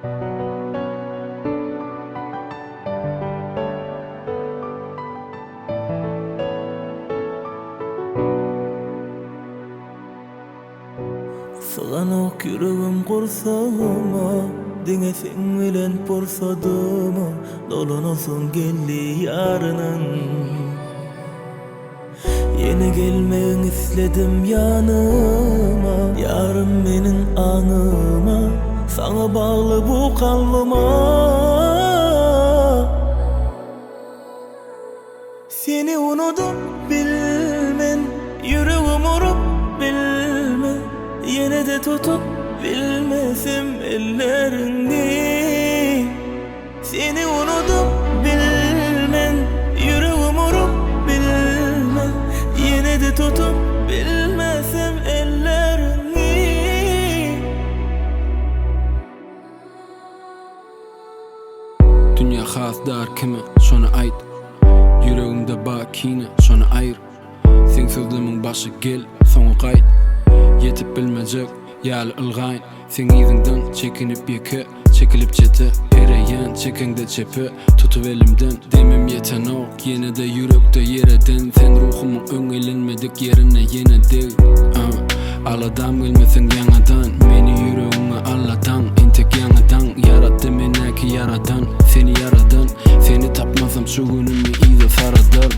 Syganok ýüregim gursagyma, Diňe seň bilen pursadyma Dolanasym geldi ýarynyň. Ýene gelmegiň isledim ýanyma, Ýarym meniň aňyma, Saňa bagly bu kalbyma. Seni unudyp bilmen, ýüregim urup bilmen, Ýene-de tutup bilmesem elleriňi. Seni unudyp bilmen, ýüregim urup bilmen, Ýene-de tutup bilmesem elleriňi. Dünýä has dar kime, şony aýt. Ýüregimde bar kine, şony aýyr. Seň sözlemiň başy gel, soňy gaýt. Ýetip bilmejek ýaly ylgaýyn. Seň yzyňdan çekinip ýeke, çekilip çete. Ereýän çekeňde çepe, tutup elimden. Demim ýetenok, ýene-de ýürekde ýer eden. Sen ruhumyň öň elenmedik ýerine ýene deg. Aladam gelmeseň ýaňadan, meni ýüregiňe alladaň. Entek ýaňydaň, ýaratdy menäki ýaradan, seni ýaradan. Seni tapmasam şu günümi yza saradar.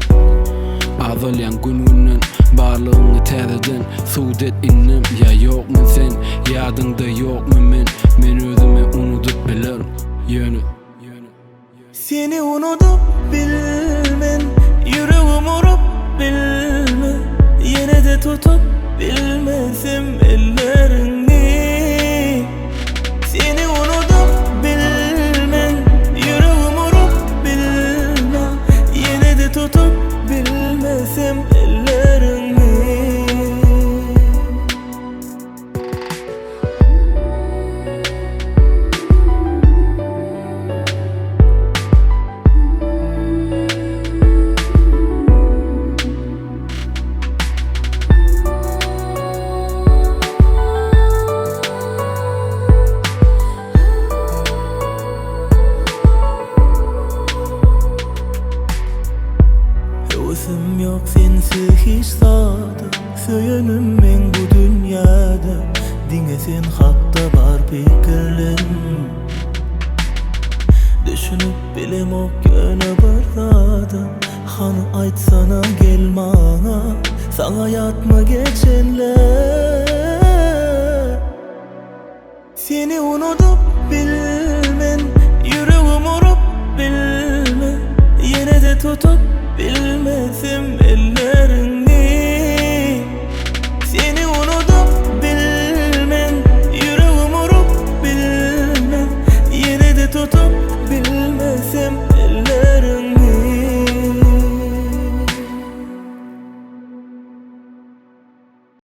Azalýaň gün-günden, barlygyňy täzeden subut et indem. Ýa ýokmy sen, ýadyňda ýokmy men, men özümi unudyp bilerin, ýöne. Seni unudyp bilmen, ýüregim urup bilmen, Ýene-de tutup bilmesem elleriňi. Seni unudyp bilmen, ýüregim urup bilmen, Ýene-de tutup bilmesem elleriňi. Höwesim ýok sensiz hiç zada Söýenim meň bu dünýäde Diňe sen hakda bar pikirlerim Düşünip bilemok ýöne bir zada Hany aýtsana gel maňa Saňa ýatma geçenler Seni unudyp.